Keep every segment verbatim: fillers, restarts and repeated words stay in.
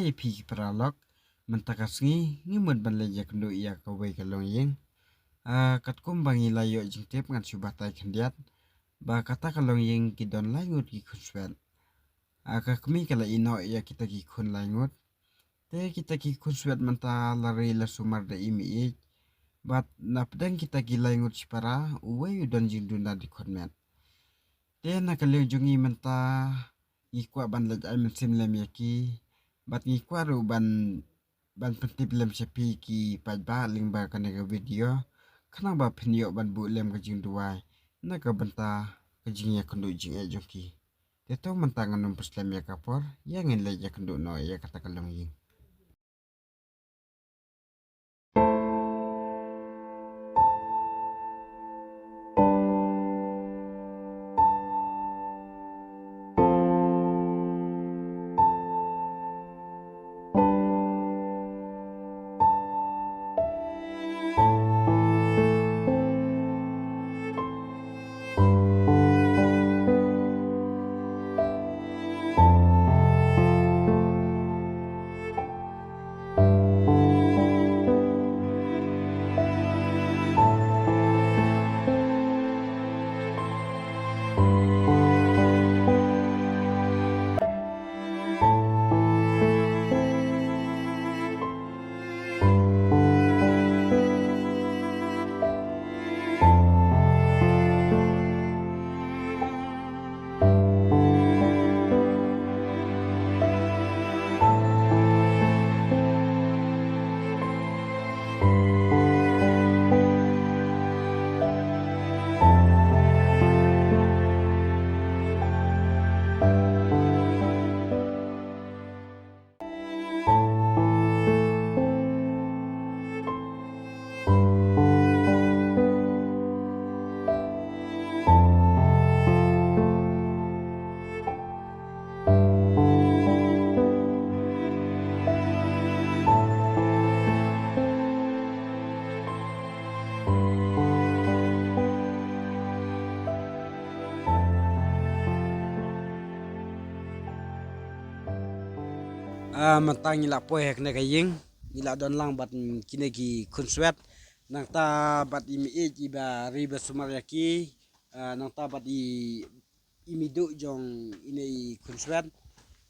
Ïa phi ki paralok, mynta ka sngi ngi mut ban leit ïakynduh ïa kawei ka longïing. Ah, katkum ba ngi la ïoh jingtip ngan shu batai khyndiat ba kata ka longïing ki don lai ngut ki khunswet. Ah, ka kmie ka la ïehnoh ïa kita ki khun lai ngut. Te kita ki khunswet mynta la ri la sumar da i mei-ïeit. Bad na pdeng kita ki lai ngut shipara, uwei u don jingduna dkhot met. Te na ka liang jong ngi mynta ngi kwah ban leit ai mynsiem lem ïa ki. Bad ngi kwah ruh ban, ban pyntip lem sha phi ki paidbah lyngba kane ka video. Khnang ba phin ïoh ban buh lem ka jingduwai na ka bynta ka jingïakynduh jingeh jong ki. Te to mynta ngan ym pynslem ïa ka por, ïa ngin leit ïakynduh noh ïa kata ka longïing. Ah, mynta ngi la poi ha kane ka ïing, ngi la don lang bad kine ki khunswet, nangta bad i mei-ïeit iba ri ba sumar ïa ki, ah, nangta bad i, i meiduh jong ine i khunswet.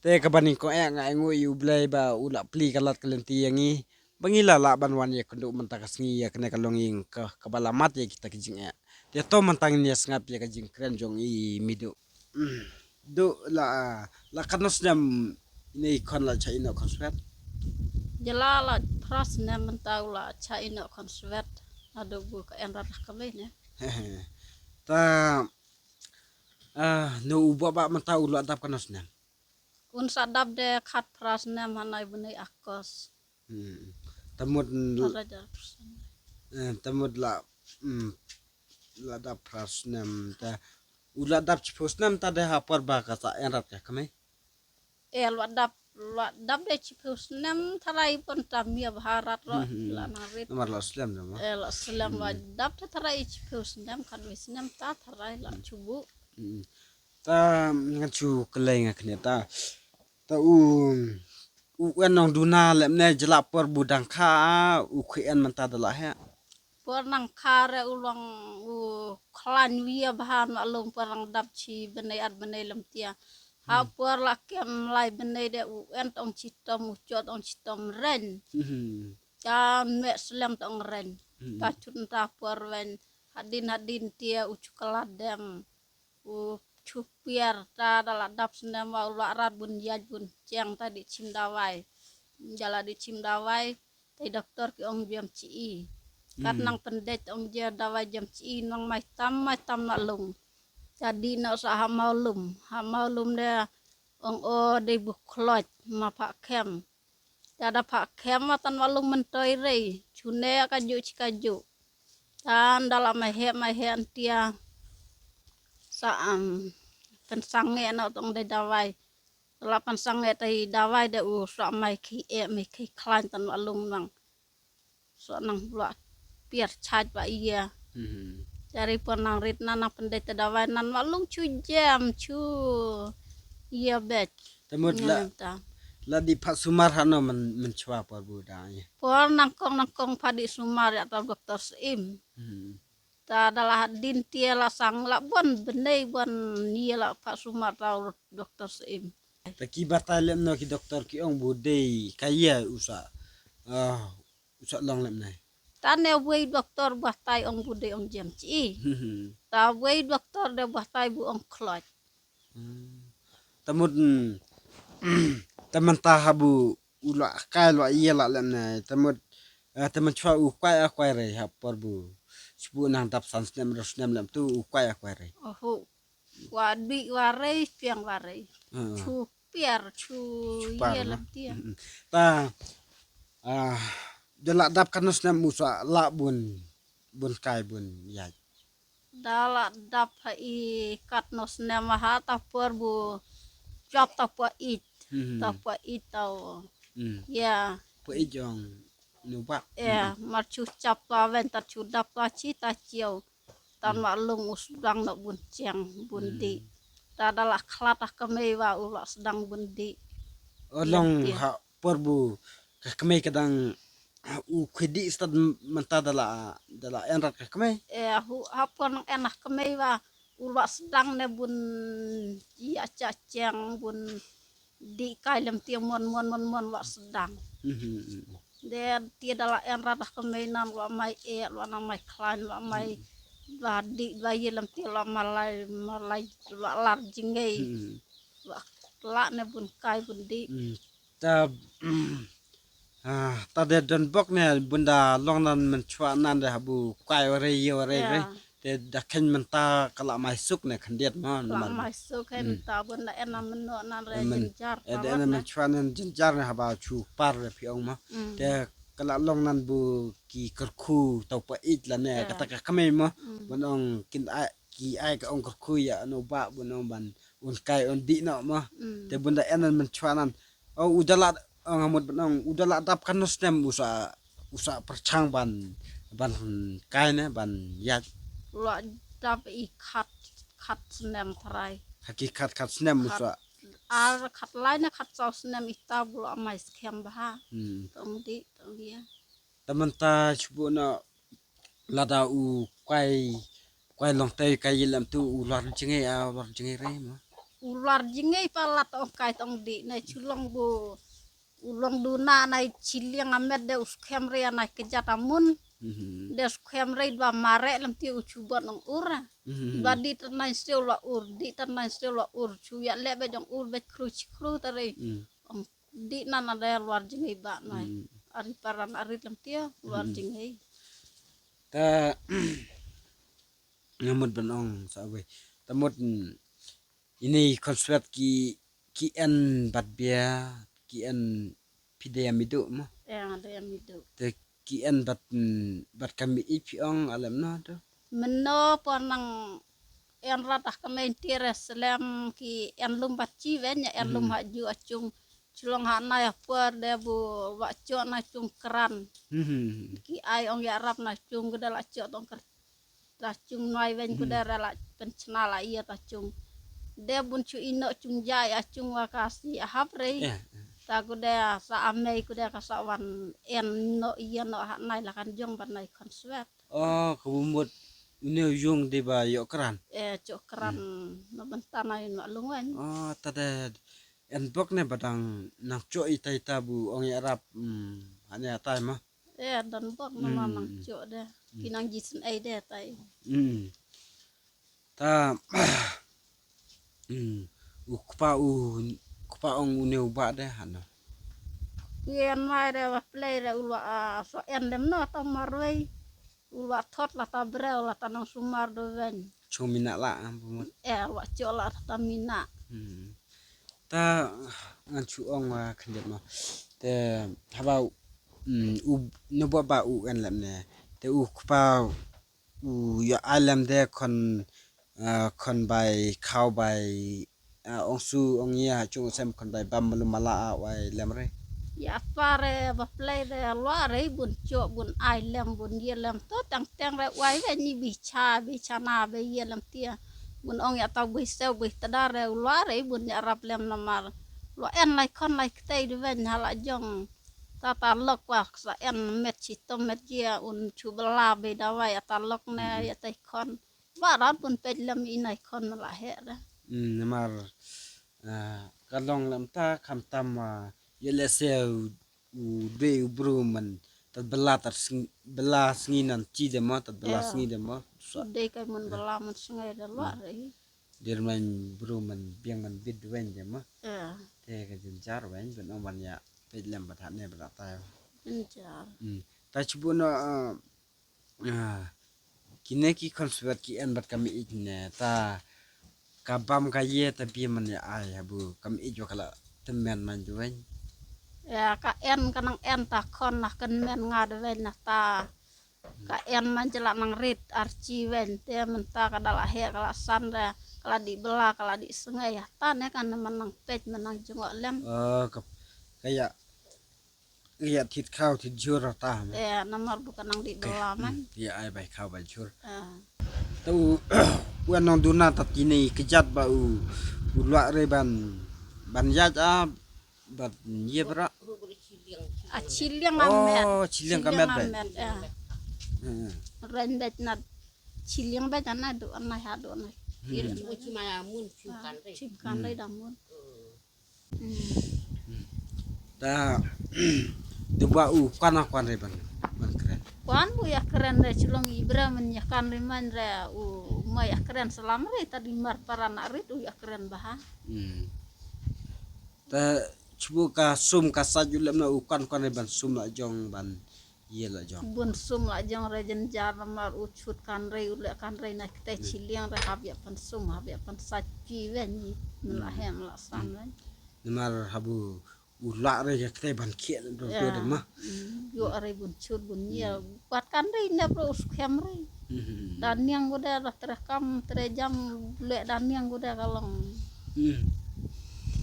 Te kaba nyngkong eh nga ainguh ïa U Blei ba u la plie ka lad ka lynti ïa ngi, ba ngi la lah ban wan ïakynduh mynta ka sngi ïa kane ka longïing ka, kaba la mad ïa kita ki jingeh. Te to mynta ngin ïa sngap ïa ka jingkren jong i meiduh. Duh, la, la katno snem ine i khon la shah ïehnoh khunswet? Jylla la phra snem mynta u la shah ïehnoh khunswet. Naduh ba ka Enrat la kmie ne. Ta, ah, no u Bah Bah mynta u la dap katno snem? Un sa dap de khatphra snem ha u bnai August. Hmm. Ta mut l- Para jar persen. Eh, ta mut la, hmm, la dap phra snem ta. U la dap shiphew snem ta de ha por ba ka Sah Enrat ka kmie? Eh, la dap, la dap de shiphew snem tharai pyntam ïa Bharat ro, hmm, la nang rit. Namar la slem de ma. Eh, la slem, hmm, la dap ta tharai shiphew snem, khatwei snem ta tharai la, hmm, shu buh. Hmm. Ta ngan shu kylli nga kane ta. Ta u, u N nongduna lymne jylla por ba u dang kha, u khie N mynta da la heh? Por nang kha re u long u khlaiñ wia bha na lum por nang dap shi bnai ar bnai lem tia. Ha, hmm, por la kem lai bnai de u N tong shitom u chot tong shitom ren. Hmm. Ta me slem tong ren. Hmm. Ta chut ta por wen. Hadin hadin tia u chocolate dem. U chupiar ta da la dap snem wa u la rat bun ïaid bun cheng ta dih chim dawai. Ja la dih chim dawai, ta i doktor ki ong jem chi i. Kat, hmm, nang pyndait ong je dawai jem chi i nang mai tam, mai tam na lung. Ta dih na sa ha maw lum, ha maw lum de ong o de bu khlot ma pha khem. Te da pha khem ma tan wa lung myntoi rei. Chune ka ju chi ka ju. Tan da la ma he ma he an tia. Sa am pynsang nge na tong dei dawai. Da la pynsang nge tai dawai de u sa mai khi e mai khi khlaiñ tan wa lung nang. Sa nang la piar chaj ba ia. Mhm. Jari pun nang rit na nang pyndait ta dawai nan wa lung chu jem chu ia bek. Te mut la, ngan ta. La dih pha sumar hano mynshwa por bu da ïa. Por nangkong nangkong pha dih sumar ïa ta doktor Syiem. Hmm. Ta da la dien tia la sang la bun bnai bun nia la pha sumar ta doktor Syiem. Ta ki batai lem no ki doktor ki ong bu dei ka ïa u sa. Ah, u sa long lem nai. Ta ne wei doktor batai ong bu dei ong jem chi. Ta wei doktor de batai bu ong kloch. Hmm. Ta mut, mm, ta mynta ha bu u la kai la ïa la lem nai. Ta mut, eh, ta mynshwa u kwai a kwai rei ha por bu. Shu bu nang dap san snem ro snem lem tu u kwai a kwai rei. Oho. Wa dih wa rei piang wa rei. Hmm. Chu piar chu. Chu par ïa na. Lem tia. Hmm. Ta, ah, da la dap kano snem u sa la bun bun kai bun ïa. Da la dap ha i katno snem ha ta por bu jop ta por it. Hmm. Ta por it tau. Hmm. Ïa. Por it jong nu ba. Ïa, hmm, mar chu chap ta wen ta chu dap ta chi ta chiu. Tan, hmm, ma lung u sdang na bun cheng bun, hmm, dih. Ta da la khlat ta kmei wa u la sdang bun dih. O long tia. Ha por bu ka kmei ka dang u khwai dih stad mynta da la, da la en rat ka kmei. Eh, hu, ha por nang en ha kmei wa u la sdang ne bun ïa cha cheng bun dih kai lem tia mon mon mon mon la sdang. Mhm. De tia da la en rat ha kmei nan la mai eh la nang mai khlain la mai, mhm, la dih la ïa lem tia la malai malai la lar jingei. Mhm. La, la ne bun kai bun dih. Mhm. Ta, ah, ta de don bok ne bun da long nan mynshwa nan de ha bu kai wa rei ïa wa rei, ïa, rei. Te da khein mynta ka la mai suk ne khyndiat ma. Ka la man. Mai suk khein, hmm, mynta bun da en nan mynno nan re, eh, men, jynjar, eh, da en nan mynshwa nan jynjar ne haba chu par re phi ong ma. Hmm. Te ka la long nan bu ki kyrkhu tau pa ij la ne, ïa, kata ka kmei ma. Hmm. Bun ong kin ai, ki ai ka ong kyrkhu ïa no ba bun ong ban un kai un dih noh ma. Mm. Te bun da en nan mynshwa nan. O u da la, ong ha mut ban ong u da la dap kano snem u sa, u sa pyrshang ban, ban kai ne ban ïaid. La dap i khat, khat snem trai. Ha ki khat khat snem u sa. Khat ar khat lai ne khat saw snem ita bu la mai skhem bha. Hmm. Tong dih tong ïa. Te mynta shu bu na lada u kwai, kwai long tei ka ïa lem tu u lar jingei a, u lar jingei re ma. U lar jingei pa lada ong kai tong dih na chu long bu u long duna na i chiliang a met de u skhem re na i kjat a mun. Mhm. De skhem re dwa mare lem ti u chu bot ong ur. Mhm. Dwa dih tan nai sel la ur, dih tan nai sel la ur chu ïa le be jong ur be kru chi kru ta re. Mhm. Ong dih nan ada luar jingei ba nai. Hmm. Ari paran ari lem tia luar, hmm, jingei. Ta nga mut ban ong sa wei. Ta mut, mm, ini konswet ki, ki en bat bia, ki en pide amidu ma. Eh, ada amidu. Te ki en bat, mm, bat kami i phi ong alem no tu. Mynno por nang en rat ah ka main tire slem ki en lum bat chi wen ya en lum, hmm, ha ju achung. Chulong ha nai por de bu wa chok na chung kran. Hmm. Ki ai ong ya rap na chung gede la chok tong kran. Ta chung nai wen, hmm, gede re la pen chna la ia ta chung. De bun chu ino chung jai achung wa ka si ahap rei. Ya. Ta gede sa amei gede ka sa wan en no ia no ha nai la kan jong ban nai konswet. Oh, ka bumut une u yung di ba ïoh kran. Eh, chok kran. Hmm. Na bynta na ïoh lung wen. Oh, ta de en bok ne ba dang nang chok ita ita bu ong ïa rap, hmm, hanya tai ma. Eh, don bok na ma, hmm, nang chok de. Hmm. Ki nang jisn ei de tai. Hmm. Ta, mm, u kpa u, kpa ong une u ba de hano. Ien mai de wa plei de u lwa, ah, so en dem no ta marwei. U lwa thot la ta breu la ta nang sumar do wen. Chung mina la, ah, bumut. Eh, lwa chok la ta mina. Hmm. Ta ngan chu ong wa khyndiat ma. Te haba, mm, u, no ba ba u en lem ne. Te u kpa u ïa ai lem de khon, ah, khon bai khaw bai, ah, ong su ong ïa chung sem khon bai bam malu mala a wai lem re. Ïa pare ba plei de lwa re bun chok bun ai lem bun ïa lem to tang tang re wai ve ni bi cha bi cha na be ïa lem tia. Bun ong ïa tau bui sew bui tadar re lwa re bun ïa rap lem namar. Lo en lai khon lai ktei de wen ha la jong. Ta ta lok wa sa en met chitom met jia un chu bela be dawai ata lok ne ya tai khon. Ba rat bun pej lem i nai khon la he da. Hmm, namar, ah, ka long lem ta kham tam, ah, ye le se u, u dei u bru man tat bela tat sng-, bela sngi nan chi de mo, tat bela sngi de mo. Sa. Dei kai man bela man sngai da lo re. Dir man bru man biang man bit wen de mo. Te ka jin jar wen ben ong man ya pej lem ba tha ne ba ta. Jin jar. Hmm. Ta chibu no, ah, Ah, kine ki khon swet ki en bad ka mih ne ta ka bam ka ye ta bi man ya ai habu ka mih jo kala temen man duwen. Ya ka en ka nang en ta khon na kan men nga duwen na ta ka en man jela nang rit archi wen te man ta ka dala he kala san da kala di bela kala di sengai ya ta ne kan man nang pej man nang jengok lem. Oh, ka, ka ya Ïa thit khaw thit jhur ta ma. Eh, namar bukan nang di bela man. Ïa ai bai khaw bai jhur. Ah. Tu wan nong duna ta tini kejat ba u u luak re ban ban yat a bat ye bra. A chiliang a met. Oh, chiliang ka met bai. Ren bet na chiliang bet na do na ha do na. Chim kan re da mun. Ta du ba u kwan a kwan re ban ban kren. Kwan bu ya kren re chulong ibra men ya kan re man re u ma ya kren salam re ta di mar para na rit u ya kren baha. Hmm. Ta chubu ka sum ka sa ju lem na u kwan kwan re ban sum la jong ban Ye la jong. Bun sum la jong re jynjar namar u chut kan re u le kan re na kte chiliang re hap ya pan sum hap ya pan sa chi wen ni. Mla hem la san wen. Namar habu u la re ya kte ban khie do do de ma. Yo re bun chut bun ye. Pat kan re ne pro u skem re. Dan niang ko de la tre kam tre jam le dan niang ko de ka long. Hmm.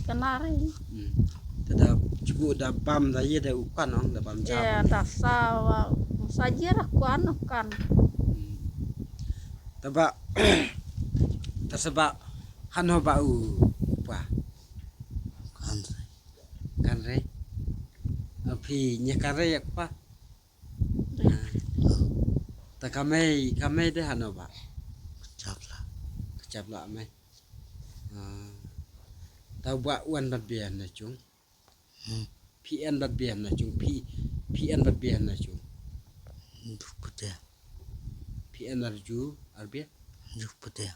Kenari. Hmm. Te da chubu da bam da ye da u kan ong da bam jam. Ya da sa wa sa ye ra kwan ong kan. Hmm. Te ba ta sa ba hano ba u pa. Kan re. Kan re. Api nya kan re ya pa. Re. Ah. Ta kamei kamei de hano ba. Chapla. Chapla mei. Ah. Ta ba wan bat bian na chung. Hmm. P N bat bian na chung. P, P N bat bian na chung. Jupiter. P N arju arbia. Jupiter.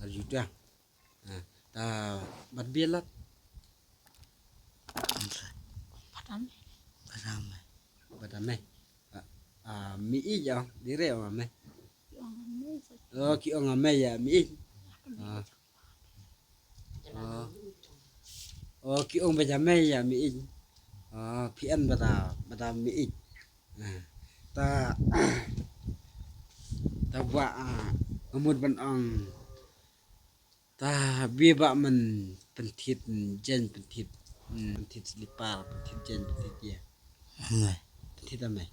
Arju ta. Ah. Ta bat bian lat. Padam. Padam. Padam. Ah, ah, mi i jong dire ong ame. Oh, ki ong ame ya mi i. Ah. Oh. Oh, ki ong ba jame ya mi i. Oh, P N bada bada mi i. Ah. Ta ta ba ah, ngamut ban ong. Ta bia ba man pentit jen pentit pentit slipar pentit jen pentit ya. Pentit ame.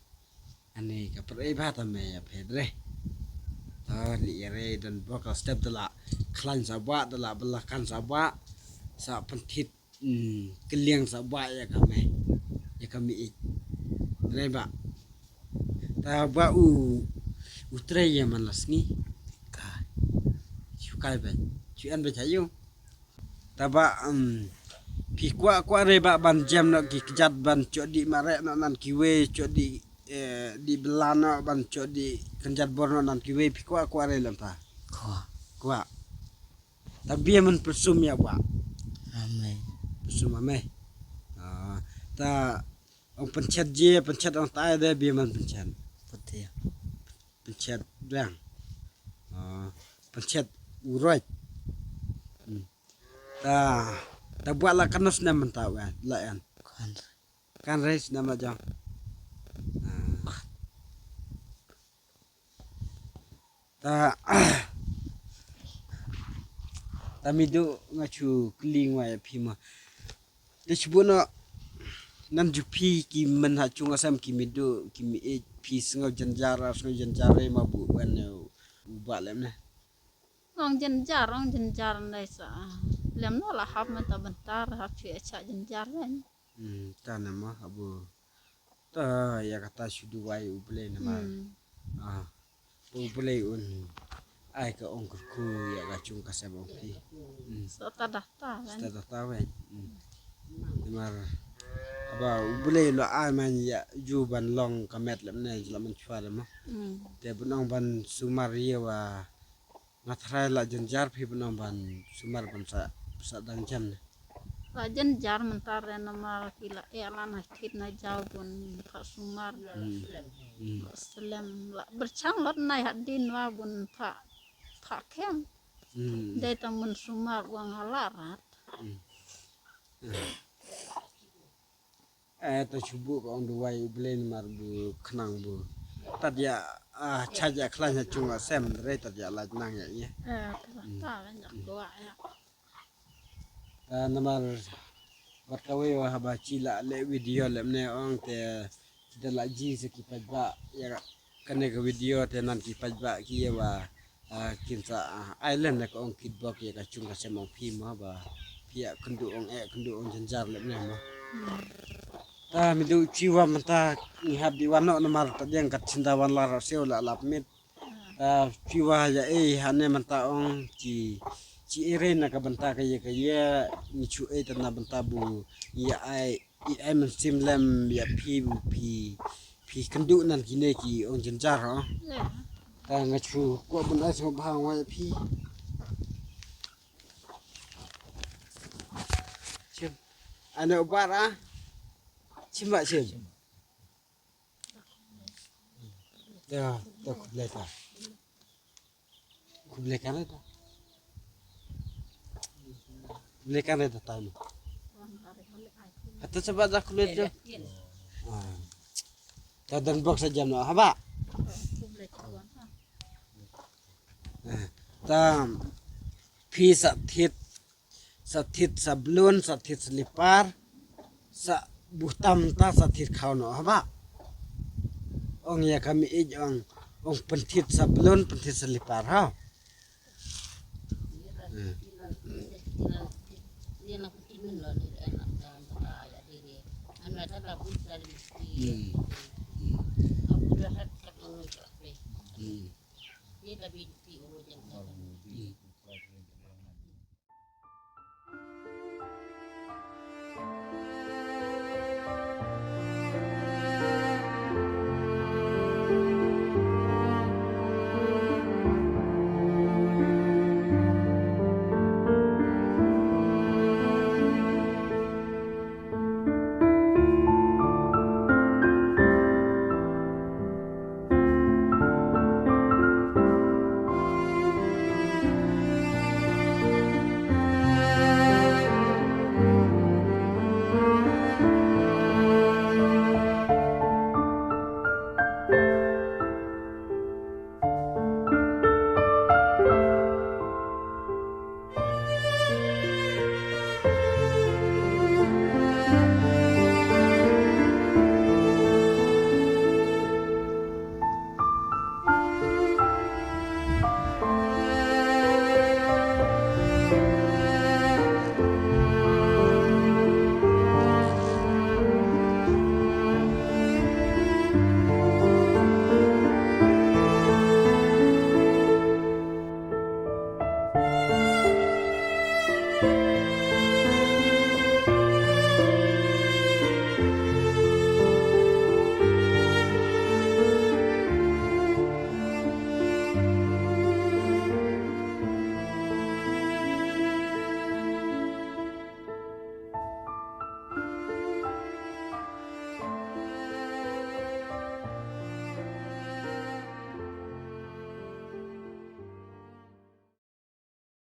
Ane ka perei ba ta me ya pedre. Ta li ere dan bokal step dala klan sa ba dala bela kan sa ba sa pentit keliang sa ba ya ka me ya ka mi ik. Re ba. Ta ba u u trei ya man la sngi. Ka. Chu kai ben. Chu an ba cha yu. Ta ba um pi kwa kwa re ba ban jam no ki kjat ban cho di mare no nan ki we cho di eh di belano ban cho di kenjat bor no nan ki we pi kwa kwa re lam ta. Kwa. Kwa. Ta bia man persum ya ba. Ame. Persum ame. Ah, ta ong penchet je penchet ong ta de bia man penchet. Penchet dang. Ah, penchet uroi. Hmm. Ta ta buat la kanus nem ta wen la en. Kan. Kan res nem la jang. Ah. Ta ta midu nga chu kling wa ya phi ma. Te chibu no nan ju phi ki men ha chung asam ki midu ki mi e phi sngo janjar sngo janjar re ma bu wan ne u ba lem ne. Ong janjar ong janjar ne sa. Lem no la hap mynta bynta hap shu ïa chah jynjar wen. Hmm, ta na ma habu. Ta ïa kata shu duwai U Blei namar. Hmm. Ah, U Blei un ai ka ong kyrkhu ïa ka chung ka sem ong phi. Hmm. Sa ta dah ta wen. Sa ta dah ta wen. Hmm. Namar haba U Blei lo ai man ïa ju ban long ka met lem ne la man chwa lem. Hmm. Te ban ong ban sumar ïa wa Nga tharai la jynjar phi ban ong ban sumar ban sa, sa dang jem ne. La jynjar mynta re namar ki la eh la na thit na jaw bun pha sumar. Hmm. Hmm. Slem la berchang lot nai hadin wa bun pha, pha kem. Hmm. Dei ta mun sumar wa nga la rat. Hmm. Eh, ta shu buh ka ong duwai U Blei namar bu khnang bu. Tat ïa, ah, chait ïa khlaiñ ha chung ha sem, re tat ïa lait nang ïa ïa. Eh, ta, hmm, ta, ïa, hmm, kwah ïa. Ta namar bad kawei wa haba chi la leh video leh mne ong te chi da la ji sa ki paidbah ïa kane ka video te nan ki paidbah ki ïa wa, ah, kin sa, ah, ai lem ne ka ong kit bok ïa ka chung ka sem ong phi mo ba phi ïa kynduh ong eh kynduh ong jynjar lem ne mo. Hmm. Ta mi duh chi wa mynta ngi hap di wan noh namar ta diang kat chinda wan la ra siew la lap mit. Hmm. Ta chi wa ïa eh ha ne mynta ong chi, chi eh re na ka bynta ka ïa ka ïa ngi chu eh ta na bynta bu ïa ai I ai mynsiem lem ïa phi bu phi, phi kynduh nan kine ki ong jynjar ho. Ta nga chu kwah ban ai sngewbha ïa phi. Chim. Ane u bar ah. Chim ba chim. Ya, ta khublei ta. Khublei kan ta. Khublei kan ta ta no. Hata saba da khublei ta. Ah. Ta dan bok sa jam no haba. Ah. Ta phi sa thit Sa thit sa blun, sa thit slipar, sa buh tam ta sa thit khaw no haba. Ong ïa ka mi ij ong, ong pynthit sa blun, pynthit slipar ha. Hmm. Hmm. Hmm. Hmm.